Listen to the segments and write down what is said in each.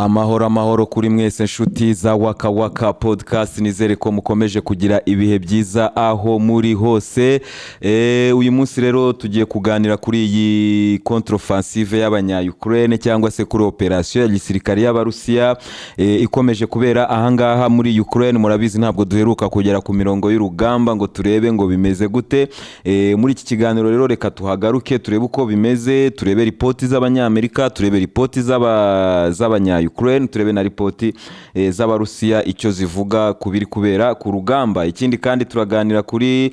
Amahoro, amahoro kuri mwese, nshuti za Waka Waka Podcast. Nizere ko mukomeje kugira ibihe byiza aho muri hose. Uyu munsi rero tugiye kuganira kuri iyi contre-offensive y'abanya-Ukraine, cyangwa se kuri operasiyo ya gisirikare y'Abarusiya ikomeje kubera ahangaha muri Ukraine. Murabizi, ntabwo duheruka kugera ku mirongo y'urugamba ngo turebe ngo bimeze gute. Muri iki kiganiro rero reka tuhagaruke, turebe uko bimeze, turebe ripoti z'Abanyamerika, turebe ripoti z'abanya Ukraine, turebe na ripoti z'Abarusiya icyo zivuga ku biri kubera ku rugamba. Ikindi kandi turaganira kuri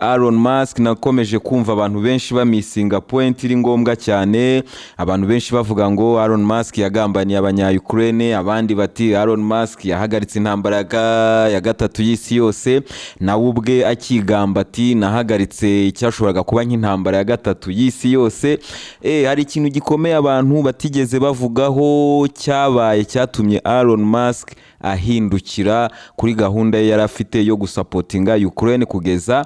Elon Musk. Nakomeje kumva abantu benshi bamissinga point iri ngombwa cyane. Abantu benshi bavuga ngo Elon Musk yagambaniye abanya Ukraine, abandi bati Elon Musk yahagaritse intambara ya gatatu y'isi yose. Nawe ubwe akigamba ati: "Nahagaritse icyashoboraga kuba nk'intambara ya gatatu y'isi yose." Hari ikintu gikomeye abantu batigeze bavugaho cyabaye, cyatumye Elon Musk ahindukira kuri gahunda ye yari afite yo gusupportinga Ukraine kugeza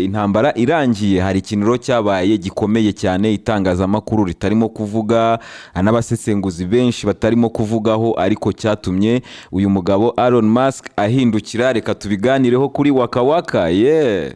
intambara irangiye. Hari ikintu rero cyabaye gikomeye cyane itangazamakuru ritarimo kuvuga, n'abasesenguzi benshi batarimo kuvugaho, ariko cyatumye uyu mugabo Elon Musk ahindukira. Reka tubiganireho kuri Waka Waka, yeah.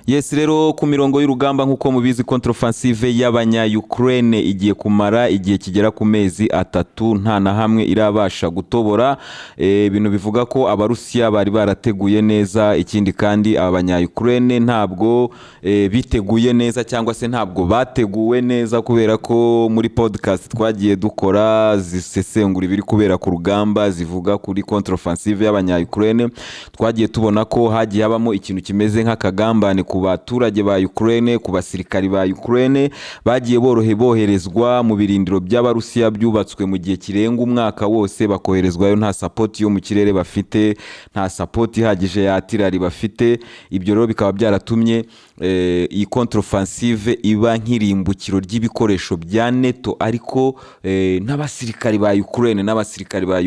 Yes, rero ku mirongo y'urugamba, nk'uko mubizi, contre-offensive y'abanya-Ukraine igiye kumara igihe kigera ku mezi 3 nta na hamwe irabasha gutobora. Ibintu bivuga ko Abarusiya bari barateguye neza. Ikindi kandi, abanya-Ukraine ntabwo biteguye neza, cyangwa se ntabwo bateguwe neza, kubera ko muri podcast twagiye dukora zisesengura ibiri kubera ku rugamba, zivuga kuri contre-offensive y'abanya-Ukraine, twagiye tubona ko hagiye habamo ikintu kimeze nk'akagambane ku baturage ba Ukraine, ku basirikari ba Ukraine bagiye boherezwa mu birindiro by'Abarusiya byubatswe mu gihe kirenga umwaka wose, bakoherezwayo nta support yo mu kirere bafite, nta support ihagije ya artillery bafite. Ibyo rero bikaba byaratumye iyi contre-offensive iba nk'irimbukiro ry'ibikoresho bya NATO, ariko n'abasirikari ba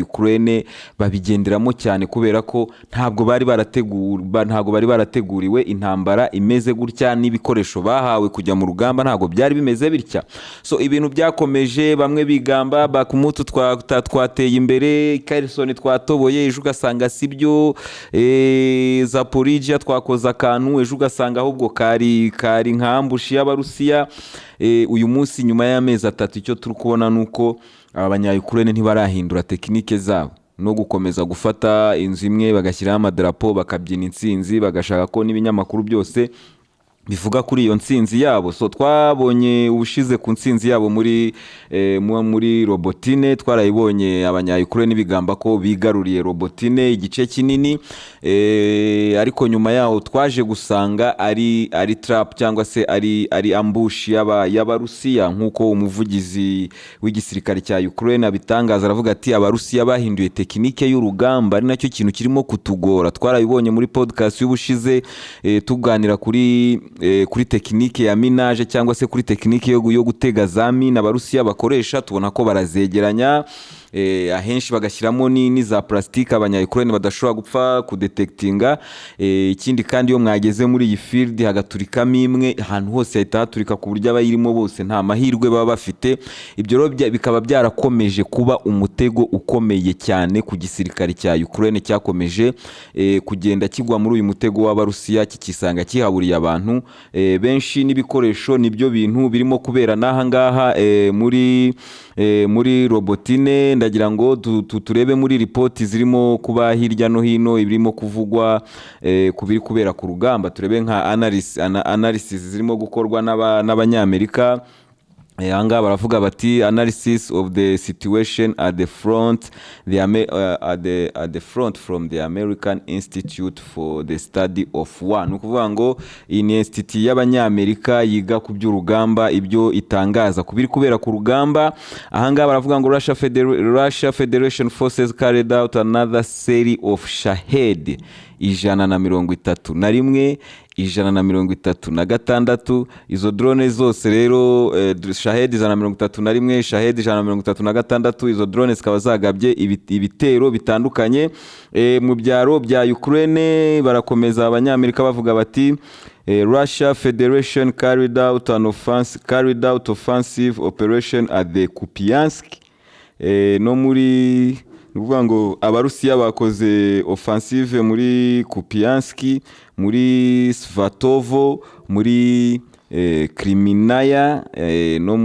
Ukraine babigenderamo cyane, kubera ko ntabwo bari barateguriwe intambara imeze gutya, n'ibikoresho bahawe kujya mu rugamba ntabwo byari bimeze bitya. So ibintu byakomeje, bamwe bigamba Bakhmut twateye imbere, Kherson twatoboye, ejo ugasanga sibyo, Zaporizhia twakoze akantu, ejo ugasanga ahubwo kari nka ambush y'Abarusiya. Uyu munsi, nyuma y'amezi 3, icyo turi kubona ni uko aba banya-Ukraine ntibarahindura technique zabo no gukomeza gufata inzu imwe, bagashyiraho amadarapo, bakabyina intsinzi, bagashaka ko n'ibinyamakuru byose bivuga kuri iyo ntsinzi yabo. So twabonye ubushize ku ntsinzi yabo muri Robotine, twarayibonye abanya-Ukraine bigamba ko bigaruriye Robotine igice kinini, ariko nyuma yaho twaje gusanga ari trap, cyangwa se ari ambush y'Abarusiya, nk'uko umuvugizi w'igisirikare cya Ukraine abitangaza. Aravuga ati: "Abarusiya bahinduye technique y'urugamba, ari nacyo kintu kirimo kutugora." Twarabibonye muri podcast y'ubushize, tuganira kuri technique ya minage, cyangwa se kuri technique yo gutega za mine Abarusiya bakoresha. Tubona ko barazegeranya, ahenshi bagashyiramo n'iza plastique abanya-Ukraine badashobora gupfa kudetectinga. Ikindi kandi, iyo mwageze muri iyi field hagaturikamo imwe, ahantu hose hahita haturika, ku buryo abayirimo bose nta mahirwe baba bafite. Ibyo rero bikaba byarakomeje kuba umutego ukomeye cyane ku gisirikare cya Ukraine, cyakomeje kugenda kigwa muri uyu mutego w'Abarusiya, kikisanga kihaburiye abantu benshi n'ibikoresho. Nibyo bintu birimo kubera n'aha ngaha muri Robotine. Ndagira ngo turebe muri ripoti zirimo kuba hirya no hino, ibirimo kuvugwa ku biri kubera ku rugamba, turebe nka analysis zirimo gukorwa n'Abanyamerika. Aha ngaha baravuga bati: "Analysis of the situation at the front, at the front from the American Institute for the Study of War." Ni ukuvuga ngo iyi ni institute y'Abanyamerika yiga ku by'urugamba, ibyo itangaza ku biri kubera ku rugamba. Aha ngaha baravuga ngo Russia Federation forces carried out another series of Shahed 131, 136. Izo drone zose rero, Shahed 131, Shahed 136, izo drone zikaba zagabye ibitero bitandukanye mu byaro bya Ukraine. Barakomeza Abanyamerika bavuga bati Russia Federation carried out offensive operation at the Kupiansk, no muri, ni ukuvuga ngo Abarusiya bakoze offensive muri Kupiansk, muri Svatovo, muri Kriminaya, no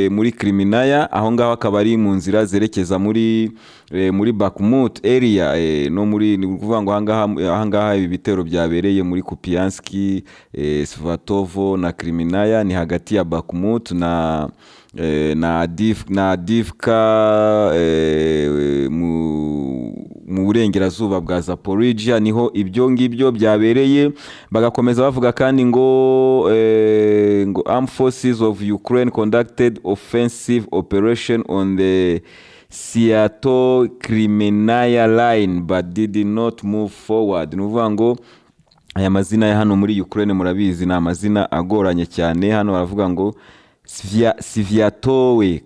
muri Kriminaya. Aho ngaho akaba ari mu nzira zerekeza muri Bakhmut area, no muri, ni ukuvuga ngo ahangaha ibi bitero byabereye muri Kupiansk, Svatovo na Kriminaya, ni hagati ya Bakhmut na Avdiivka, mu burengerazuba bwa Zaporizhia, niho ibyo ngibyo byabereye. Bagakomeza bavuga kandi ngo armed forces of Ukraine conducted offensive operation on the Svatove Kreminna line but did not move forward. Ni ukuvuga ngo aya mazina ya hano muri Ukraine, murabizi, ni amazina agoranye cyane. Hano baravuga ngo Svatove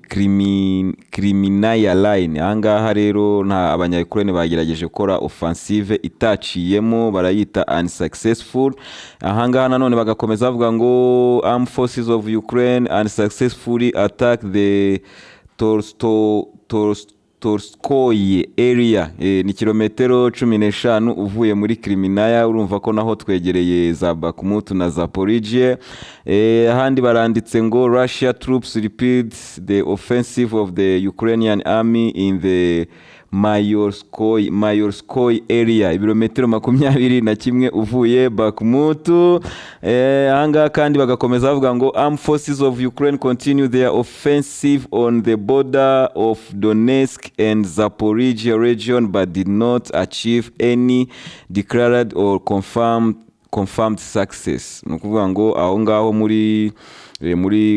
Kreminna line. Ahangaha rero nta Abanya-Ukraine bagerageje gukora offensive itaciyemo, barayita unsuccessful. Ahangaha nanone bagakomeza bavuga ngo armed forces of Ukraine unsuccessfully attack the Torskoye area, ni kilometero 15 uvuye muri Kriminaya. Urumva ko naho twegereye za Bakhmut na Zaporizhia. Ahandi baranditse ngo Russia troops repeat the offensive of the Ukrainian army in the Mayorskoy area, ibirometero 21 uvuye Bakhmut. Ahangaha kandi bagakomeza bavuga ngo armed forces of Ukraine continue their offensive on the border of Donetsk and Zaporizhia region but did not achieve any declared or confirmed success. Ni ukuvuga ngo aho ngaho muri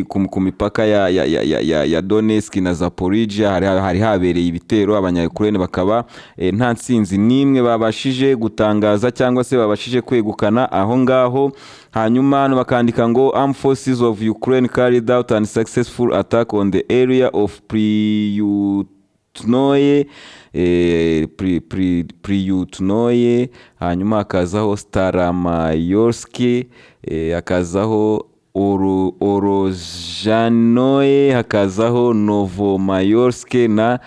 ku mipaka ya Donetsk na Zaporizhia hari habereye ibitero, Abanya-Ukraine bakaba nta ntsinzi n'imwe babashije gutangaza cyangwa se babashije kwegukana aho ngaho. Hanyuma hano bakandika ngo armed forces of Ukraine carried out an successful attack on the area of Priyutnoye, Priyutnoye, hanyuma hakazaho Staramayorsk, hakazaho Orozhanoye, hakazaho Novomayorsk na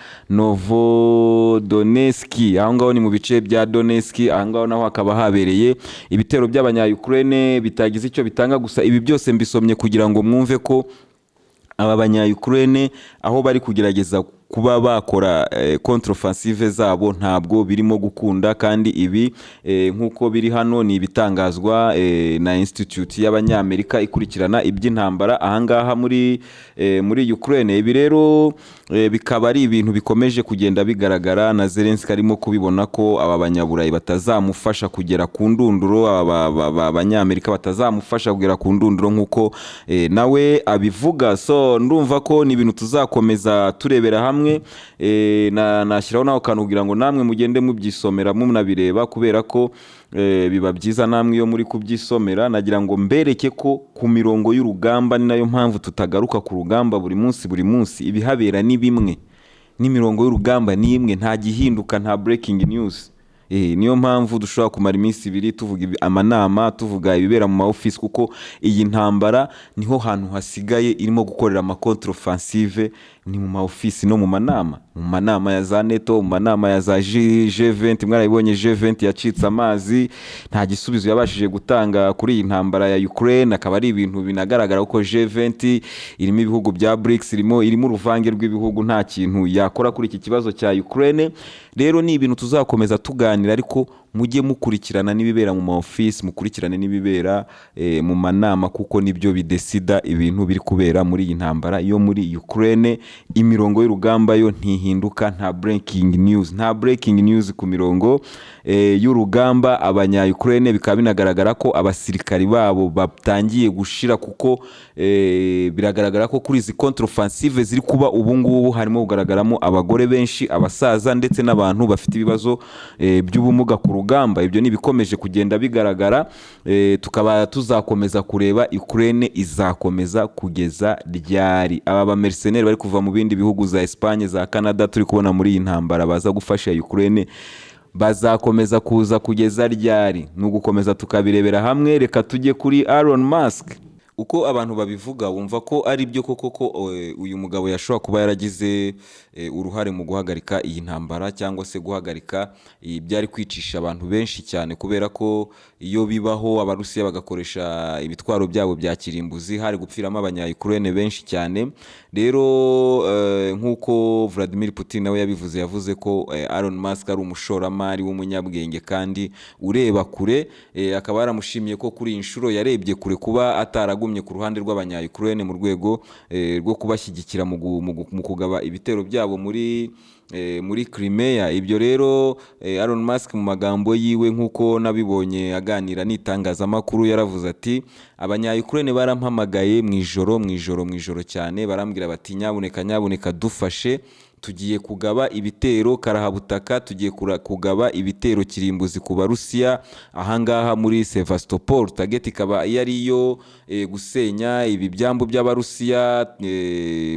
Novodoneski. Aho ngaho ni mu bice bya Donetsk. Aho ngaho naho hakaba habereye ibitero by'Abanya-Ukraine bitagize icyo bitanga. Gusa ibi byose mbisomye kugira ngo mwumve ko aba Banya-Ukraine aho bari kugerageza kuba bakora contre-offensive zabo ntabwo birimo gukunda. Kandi ibi, nk'uko biri hano, ni ibitangazwa na institute y'Abanyamerika ikurikirana iby'intambara ahangaha muri Ukraine. Ibi rero bikaba ari ibintu bikomeje kugenda bigaragara, na Zelensky arimo kubibona ko aba Banyaburayi batazamufasha kugera ku ndunduro, aba Banyamerika batazamufasha kugera ku ndunduro nk'uko nawe abivuga. So ndumva ko ni ibintu tuzakomeza turebera hamwe. Nashyiraho nawe kantu kugira ngo namwe mugende mubyisomera, munabireba, kubera ko biba byiza namwe iyo muri kubyisomera. Nagira ngo mbereke ko ku mirongo y'urugamba, ni nayo mpamvu tutagaruka ku rugamba buri munsi buri munsi, ibihabera ni bimwe n'imirongo y'urugamba ni imwe, nta gihinduka, nta breaking news. Niyo mpamvu dushobora kumara iminsi 2 tuvuga amanama, tuvuga ibibera mu ma office, kuko iyi ntambara niho hantu hasigaye irimo gukorera ama contre-offensive, ni mu ma office no mu manama, mu manama ya za NATO, mu manama ya za G20. Mwarabibonye, G20 yacitse amazi, nta gisubizo yabashije gutanga kuri iyi ntambara ya Ukraine. Akaba ari ibintu binagaragara ko G20 irimo ibihugu bya BRICS, irimo uruvange rw'ibihugu, nta kintu yakora kuri iki kibazo cya Ukraine. Rero ni ibintu tuzakomeza tuganira, ariko mujye mukurikirana n'ibibera mu ma office, mukurikirane n'ibibera mu manama, kuko nibyo bidesida ibintu biri kubera muri iyi ntambara yo muri Ukraine. Imirongo y'urugamba yo ntihinduka, nta breaking news, nta breaking news ku mirongo y'urugamba. Abanya Ukraine bikaba binagaragara ko abasirikari babo batangiye gushira, kuko biragaragara ko kuri izi contre-offensive ziri kuba ubu ngubu harimo kugaragaramo abagore benshi, abasaza ndetse n'abantu bafite ibibazo by'ubumuga ku rugamba. Ibyo ni ibikomeje kugenda bigaragara. Tukaba tuzakomeza kureba Ukraine izakomeza kugeza ryari. Aba ba mercenaires bari kuva mu bindi bihugu, za Espagne, za Canada, turi kubona muri iyi ntambara baza gufasha Ukraine. Bazakomeza kuza kugeza ryari? Ni ugukomeza tukabirebera hamwe. Reka tujye kuri Elon Musk. Uko abantu babivuga, wumva ko ari byo koko ko uyu mugabo yashobora kuba yaragize uruhare mu guhagarika iyi ntambara cyangwa se guhagarika ibyari kwicisha abantu benshi cyane, kubera ko iyo bibaho Abarusiya bagakoresha ibitwaro byabo bya kirimbuzi, hari gupfiramo Abanya-Ukraine benshi cyane. Rero nk'uko Vladimir Putin nawe yabivuze, yavuze ko Elon Musk ari umushoramari w'umunyabwenge kandi ureba kure, akaba yaramushimiye ko kuri iyi nshuro yarebye kure, kuba ataragumye ku ruhande rw'Abanya-Ukraine mu rwego rwo kubashyigikira mu kugaba ibitero byabo muri Crimea. Ibyo rero Elon Musk mu magambo yiwe, nk'uko nabibonye aganira n'itangazamakuru, yaravuze ati: "Abanya-Ukraine barampamagaye mu ijoro, mu ijoro, mu ijoro cyane, barambwira bati: 'Nyabuneka, nyabuneka dufashe, tugiye kugaba ibitero karahabutaka, tugiye kugaba ibitero kirimbuzi ku Barusiya ahangaha muri Sevastopol.'" Target ikaba yari iyo gusenya ibi byambu by'Abarusiya,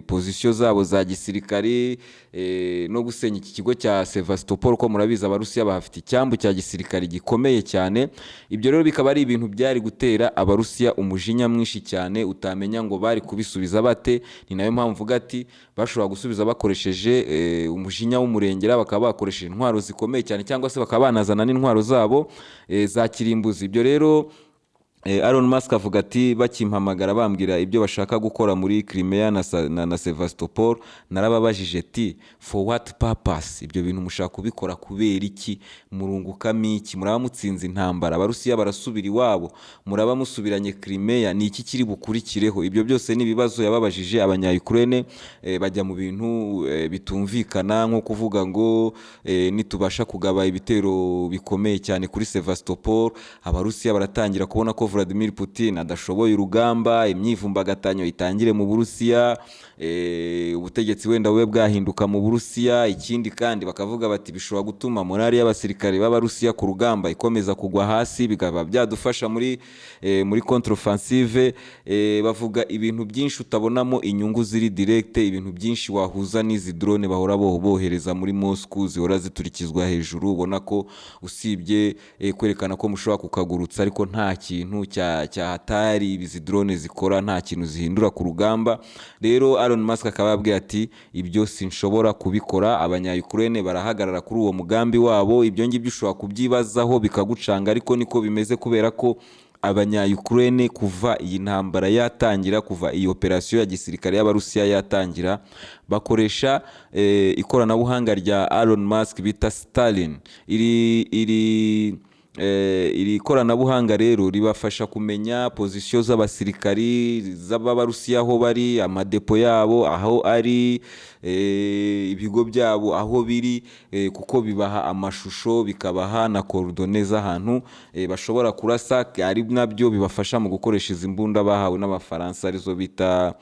position zabo za gisirikare, no gusenya iki kigo cya Sevastopol, ko murabizi Abarusiya bahafite icyambu cya gisirikare gikomeye cyane. Ibyo rero bikaba ari ibintu byari gutera Abarusiya umujinya mwinshi cyane, utamenya ngo bari kubisubiza bate. Ni nayo mpamvu mvuga ati bashobora gusubiza bakoresheje umujinya w'umurengera, bakaba bakoresheje intwaro zikomeye cyane, cyangwa se bakaba banazana n'intwaro zabo za kirimbuzi. Ibyo rero Elon Musk avuga ati: "Bakimpamagara bambwira ibyo bashaka gukora muri Crimea na Sevastopol, narababajije ti: 'For what purpose? Ibyo bintu mushaka kubikora kubera iki? Murungukamo iki? Muraba mutsinze intambara, Abarusiya barasubira iwabo, muraba musubiranye Crimea, ni iki kiri bukurikireho?'" Ibyo byose ni ibibazo yababajije Abanya-Ukraine, bajya mu bintu bitumvikana, nko kuvuga ngo nitubasha kugaba ibitero bikomeye cyane kuri Sevastopol, Abarusiya baratangira kubona ko Vladimir Putin adashoboye urugamba, imyivumbagatanyo itangire mu Burusiya, ubutegetsi wenda bube bwahinduka mu Burusiya. Ikindi kandi bakavuga bati bishobora gutuma morale y'abasirikare b'Abarusiya ku rugamba ikomeza kugwa hasi, bikaba byadufasha muri contre-offensive. Bavuga ibintu byinshi utabonamo inyungu ziri direct, ibintu byinshi wahuza n'izi drone bahora bohereza muri Moscow, zihora ziturikizwa hejuru, ubona ko usibye kwerekana ko mushobora kukagurutsa, ariko nta kintu cya hatari izi drone zikora, nta kintu zihindura ku rugamba. Rero Elon Musk akaba yabwiye ati: "Ibyo sinshobora kubikora." Abanya-Ukraine barahagarara kuri uwo mugambi wabo. Ibyo ngibyo ushobora kubyibazaho bikagucanga, ariko niko bimeze, kubera ko Abanya-Ukraine kuva iyi ntambara yatangira, kuva iyi operasiyo ya gisirikare y'Abarusiya yatangira, bakoresha ikoranabuhanga rya Elon Musk bita Starlink. Iri koranabuhanga rero ribafasha kumenya position z'abasirikari z'Abarusiya aho bari, amadepo yabo aho ari, ibigo byabo aho biri, kuko bibaha amashusho, bikabaha na coordonnées z'ahantu bashobora kurasa, ari nabyo bibafasha mu gukoresha izi mbunda bahawe n'Abafaransa, arizo bita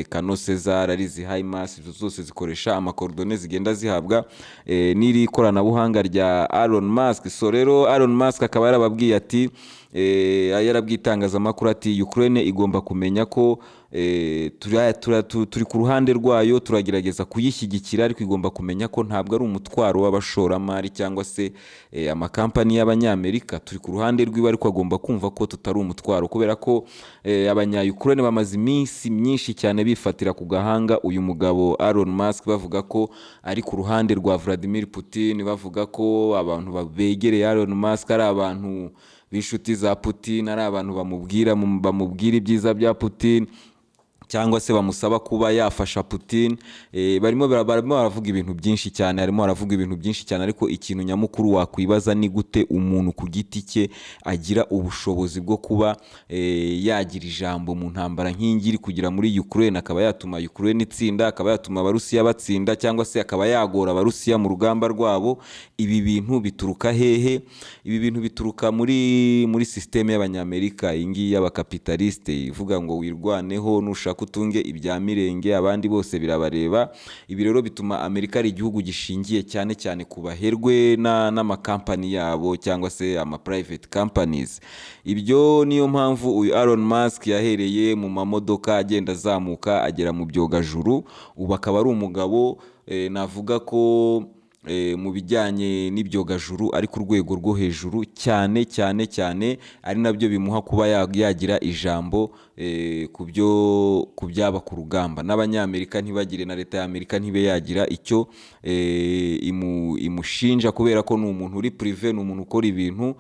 canon Caesar, ari izi HIMARS. Izo zose zikoresha ama coordonnées zigenda zihabwa n'iri koranabuhanga rya Elon Musk. So rero Elon Musk akaba yarababwiye ati, yarabwiye itangazamakuru ati: "Ukraine igomba kumenya ko turi ku ruhande rwayo, turagerageza kuyishyigikira, ariko igomba kumenya ko ntabwo ari umutwaro w'abashoramari cyangwa se amakampani y'Abanyamerika. Turi ku ruhande rwiwe, ariko agomba kumva ko tutari umutwaro," kubera ko Abanya-Ukraine bamaze iminsi myinshi cyane bifatira ku gahanga uyu mugabo Elon Musk, bavuga ko ari ku ruhande rwa Vladimir Putin, bavuga ko abantu begereye Elon Musk ari abantu b'inshuti za Putin, ari abantu bamubwira ibyiza bya Putin cyangwa se bamusaba kuba yafasha Putin. Barimo baravuga ibintu byinshi cyane, harimo baravuga ibintu byinshi cyane, ariko ikintu nyamukuru wakwibaza ni gute umuntu ku giti cye agira ubushobozi bwo kuba yagira ijambo mu ntambara nk'iyi iri kugira muri Ukraine, akaba yatuma Ukraine itsinda, akaba yatuma Abarusiya batsinda, cyangwa se akaba yagora Abarusiya mu rugamba rwabo. Ibi bintu bituruka hehe? Ibi bintu bituruka muri système y'Abanyamerika iyi ngiyi y'abakapitaliste, ivuga ngo wirwaneho, nushaka utunge ibya mirenge, abandi bose birabareba. Ibi rero bituma Amerika ari igihugu gishingiye cyane cyane ku baherwe n'amakampani yabo cyangwa se ama private companies. Ibyo niyo mpamvu uyu Elon Musk yahereye mu mamodoka, agenda azamuka agera mu byogajuru, ubu akaba ari umugabo navuga ko mu bijyanye n'ibyogajuru ari ku rwego rwo hejuru cyane cyane cyane, ari nabyo bimuha kuba yagira ijambo ku byaba ku rugamba. N'Abanyamerika ntibagire, na leta ya Amerika ntibe yagira icyo imushinja, kubera ko ni umuntu uri privé, ni umuntu ukora ibintu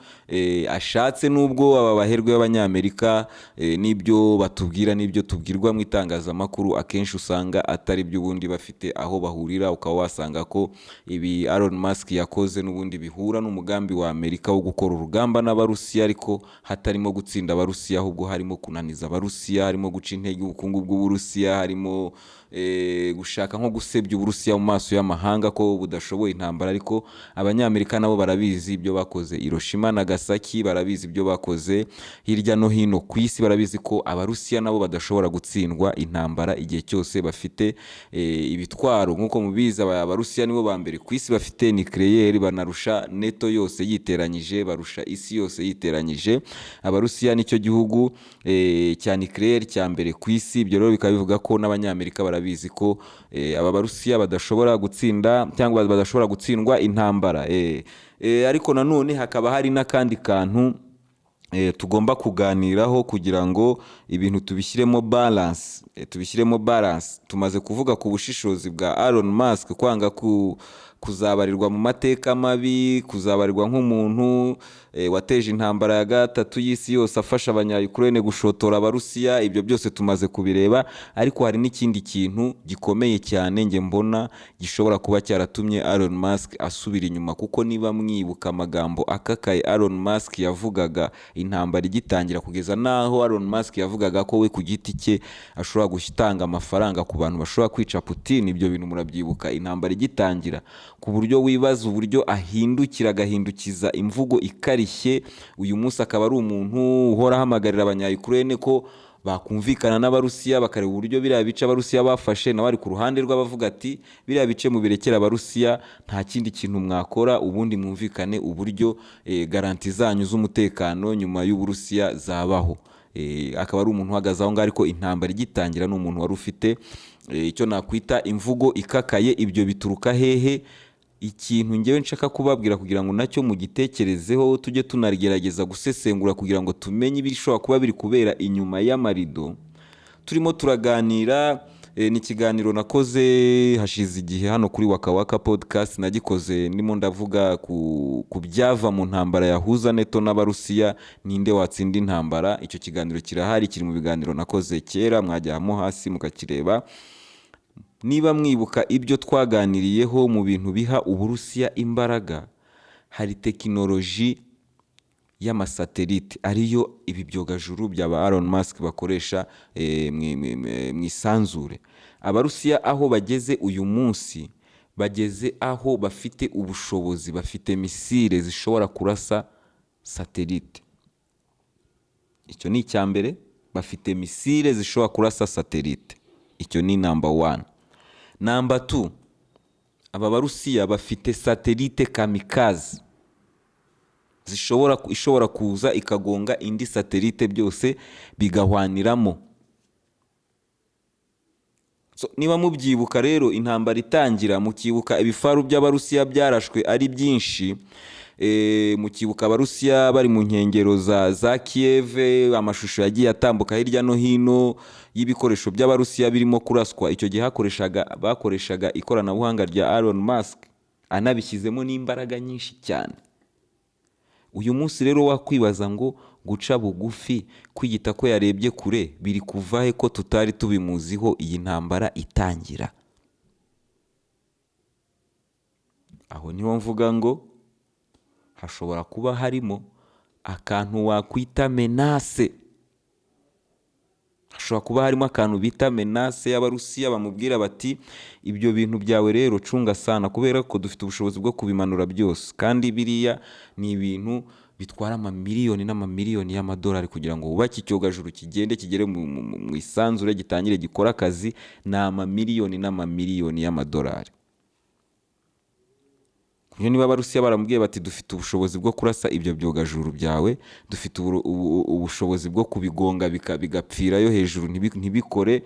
ashatse. Nubwo aba baherwe b'Abanyamerika, n'ibyo batubwira n'ibyo tubwirwa mu itangazamakuru akenshi usanga atari byo, ubundi bafite aho bahurira, ukaba wasanga ko ibi Elon Musk yakoze n'ubundi bihura n'umugambi wa Amerika wo gukora urugamba n'Abarusiya, ariko hatarimo gutsinda Abarusiya, ahubwo harimo kunaniza Abarusiya, harimo guca intege ubukungu bw'Uburusiya, harimo gushaka nko gusebya Uburusiya mu maso y'amahanga ko budashoboye intambara. Ariko Abanyamerika nabo barabizi ibyo bakoze Hiroshima, Nagasaki, barabizi ibyo bakoze hirya no hino ku isi, barabizi ko Abarusiya nabo badashobora gutsindwa intambara igihe cyose bafite ibitwaro. Nk'uko mubizi, Abarusiya nibo ba mbere ku isi bafite nucléaire, banarusha NATO yose yiteranyije, barusha isi yose yiteranyije. Abarusiya nicyo gihugu cya nucléaire cya mbere ku isi. Ibyo rero bikaba bivuga ko n'Abanyamerika barabizi ko aba Barusiya badashobora gutsinda cyangwa badashobora gutsindwa intambara. Ariko nanone hakaba hari n'akandi kantu tugomba kuganiraho kugira ngo ibintu tubishyiremo balance. Tumaze kuvuga ku bushishozi bwa Elon Musk, kwanga kuzabarirwa mu mateka mabi, kuzabarirwa nk'umuntu wateje intambara ya gatatu y'isi yose afasha Abanya-Ukraine gushotora Abarusiya. Ibyo byose tumaze kubireba, ariko hari n'ikindi kintu gikomeye cyane njye mbona gishobora kuba cyaratumye Elon Musk asubira inyuma, kuko niba mwibuka amagambo akakaye Elon Musk yavugaga intambara igitangira, kugeza n'aho Elon Musk yavugaga ko we ku giti cye ashobora gutanga amafaranga ku bantu bashobora kwica Putin. Ibyo bintu murabyibuka intambara igitangira, ku buryo wibaza uburyo ahindukira agahindukiza imvugo ikarishye, uyu munsi akaba ari umuntu uhora ahamagarira Abanya-Ukraine ko bakumvikana n'Abarusiya, bakareba uburyo biriya bice Abarusiya bafashe. Nawe ari ku ruhande rw'abavuga ati: "Biriya bice mubirekere Abarusiya, nta kindi kintu mwakora, ubundi mwumvikane uburyo garantie zanyu z'umutekano nyuma y'Uburusiya zabaho." Akaba ari umuntu uhagaze aho ngaho, ariko intambara igitangira ni umuntu wari ufite icyo nakwita imvugo ikakaye. Ibyo bituruka hehe? Ikintu ngewe nshaka kubabwira kugira ngo nacyo mugitekerezeho, tujye tunagerageza gusesengura kugira ngo tumenye ibishobora kuba biri kubera inyuma y'amarido. Turimo turaganira, ni ikiganiro nakoze hashize igihe hano kuri Waka Waka Podcast. Nagikoze ndimo ndavuga ku byava mu ntambara yahuza NATO n'Abarusiya, ninde watsinda intambara. Icyo kiganiro kirahari, kiri mu biganiro nakoze kera, mwajyamo hasi mukakireba. Niba mwibuka ibyo twaganiriyeho, mu bintu biha Uburusiya imbaraga hari tekinoloji y'amasatelite, ariyo ibi byogajuru bya ba Elon Musk bakoresha mu isanzure. Abarusiya aho bageze uyu munsi, bageze aho bafite ubushobozi, bafite missile zishobora kurasa satelite. Icyo ni icya mbere, bafite missile zishobora kurasa satelite, icyo ni number one. Number two, aba Barusiya bafite satelite kamikaze zishobora, ishobora kuza ikagonga indi satelite, byose bigahwaniramo. So, niba mubyibuka rero intambara itangira, mukibuka ibifaru by'Abarusiya byarashwe ari byinshi, mukibuka Abarusiya bari mu nkengero za Kiev, amashusho yagiye atambuka hirya no hino y'ibikoresho by'Abarusiya birimo kuraswa. Icyo gihe bakoreshaga ikoranabuhanga rya Elon Musk, anabishyizemo n'imbaraga nyinshi cyane. Uyu munsi rero wakwibaza ngo guca bugufi, kwiyita ko yarebye kure, biri kuva he ko tutari tubimuziho iyi ntambara itangira? Aho niho mvuga ngo hashobora kuba harimo akantu wakwita menace, hashobora kuba harimo akantu bita menace y'Abarusiya, bamubwira bati: "Ibyo bintu byawe rero cunga sana, kubera ko dufite ubushobozi bwo kubimanura byose." Kandi biriya ni ibintu bitwara amamiliyoni n'amamiliyoni y'amadolari kugira ngo wubake icyogajuru, kigende kigere mu isanzure, gitangire gikore akazi, ni amamiliyoni n'amamiliyoni y'amadolari. Iyo niba Abarusiya baramubwiye bati: "Dufite ubushobozi bwo kurasa ibyo byogajuru byawe, dufite ubushobozi bwo kubigonga bigapfirayo hejuru, ntibikore,"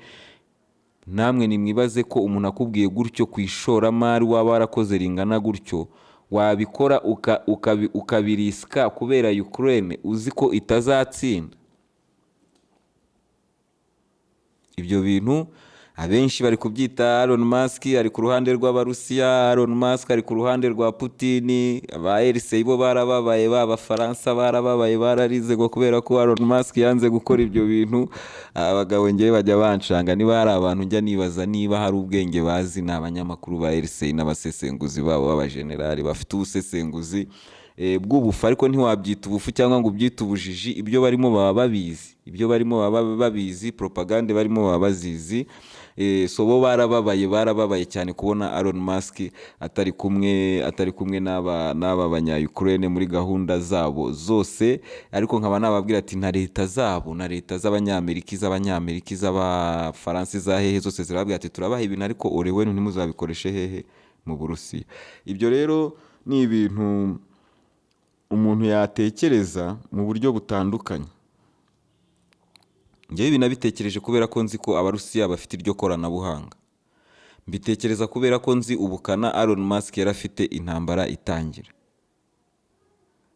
Namwe nimwibaze ko umuntu akubwiye gutyo ku ishoramari waba warakoze ringana gutyo, wabikora ukabirisika kubera Ukraine uzi ko itazatsinda? Ibyo bintu abenshi bari kubyita Elon Musk ari ku ruhande rw'Abarusiya, Elon Musk ari ku ruhande rwa Putin. Aba RC bo barababaye, b'Abafaransa barababaye, bararize ngo kubera ko Elon Musk yanze gukora ibyo bintu. Abagabo ngewe bajya bancanga. Niba hari abantu njya nibaza niba hari ubwenge bazi, ni abanyamakuru ba RC n'abasesenguzi babo b'abajenerali bafite ubusesenguzi bw'ubufu, ariko ntiwabyita ubufu cyangwa ngo ubyite ubujiji. Ibyo barimo baba babizi, ibyo barimo baba babizi, propagande barimo baba bazizi. So bo barababaye, barababaye cyane kubona Elon Musk atari kumwe n'aba banya Ukraine muri gahunda zabo zose. Ariko nkaba nababwira ati na leta zabo, na leta z'Abanyamerika, iz'Abanyamerika, iz'Abafaransa, iza hehe zose zirababwira ati: "Turabaha ibintu, ariko orewe ntimuzabikoreshe hehe? Mu Burusiya." Ibyo rero ni ibintu umuntu yatekereza mu buryo butandukanye. Njyewe ibi nabitekereje kubera ko nzi ko Abarusiya bafite iryo koranabuhanga, mbitekereza kubera ko nzi ubukana Elon Musk yari afite intambara itangira,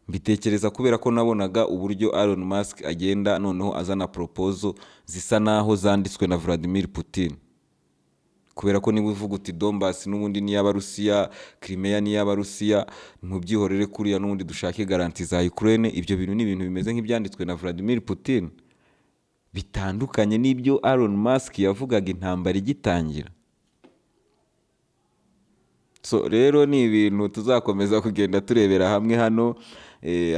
mbitekereza kubera ko nabonaga uburyo Elon Musk agenda noneho azana proposal zisa naho zanditswe na Vladimir Putin, kubera ko niba uvuga uti Donbass n'ubundi ni iy'Abarusiya, Crimea ni iy'Abarusiya, ntubyihorere kuriya, n'ubundi dushake garantie za Ukraine, ibyo bintu ni ibintu bimeze nk'ibyanditswe na Vladimir Putin, bitandukanye n'ibyo Elon Musk yavugaga intambara igitangira. So rero ni ibintu tuzakomeza kugenda turebera hamwe hano,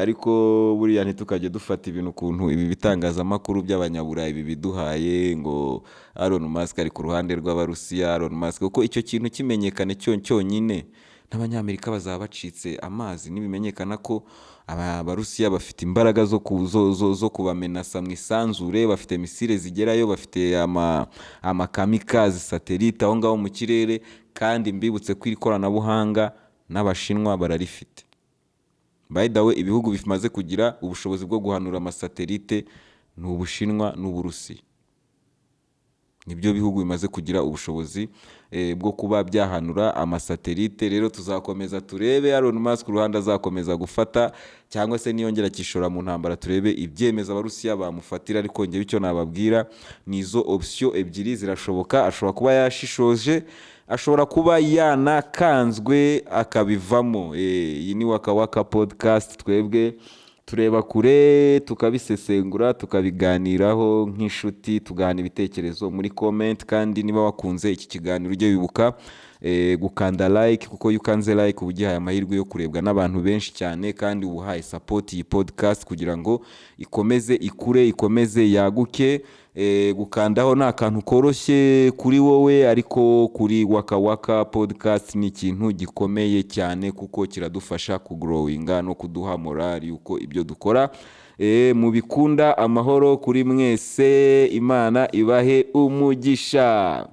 ariko buriya ntitukajye dufata ibintu ukuntu ibi bitangazamakuru by'Abanyaburayi bibiduhaye ngo Elon Musk ari ku ruhande rw'Abarusiya, Elon Musk, kuko icyo kintu kimenyekane cyo cyonyine, n'Abanyamerika bazaba bacitse amazi. Nibimenyekana ko Abarusiya bafite imbaraga zo kubamenasa mu isanzure, bafite missile zigerayo, bafite amakamikazi satellite aho ngaho mu kirere, kandi mbibutse ko iri koranabuhanga n'Abashinwa bararifite. By the way, ibihugu bimaze kugira ubushobozi bwo guhanura amasatelite ni Ubushinwa n'Uburusiya, nibyo bihugu bimaze kugira ubushobozi bwo kuba byahanura amasatelite. Rero tuzakomeza turebe Elon Musk uruhande azakomeza gufata, cyangwa se niyongera akishora mu ntambara, turebe ibyemezo Abarusiya bamufatira. Ariko njyewe icyo nababwira ni izo option ebyiri zirashoboka: ashobora kuba yashishoje, ashobora kuba yanakanzwe akabivamo. Iyi ni Waka Waka Podcast. Twebwe tureba kure, tukabisesengura, tukabiganiraho nk'inshuti, tugahana ibitekerezo muri comment. Kandi niba wakunze iki kiganiro, ujye wibuka gukanda like, kuko iyo ukanze like uba ugihaye amahirwe yo kurebwa n'abantu benshi cyane, kandi uba uhaye support iyi podcast kugira ngo ikomeze ikure, ikomeze yaguke. Gukandaho ni akantu koroshye kuri wowe, ariko kuri Waka Waka Podcast ni ikintu gikomeye cyane, kuko kiradufasha kugrowinga no kuduha morali yuko ibyo dukora mubikunda. Amahoro kuri mwese, Imana ibahe umugisha.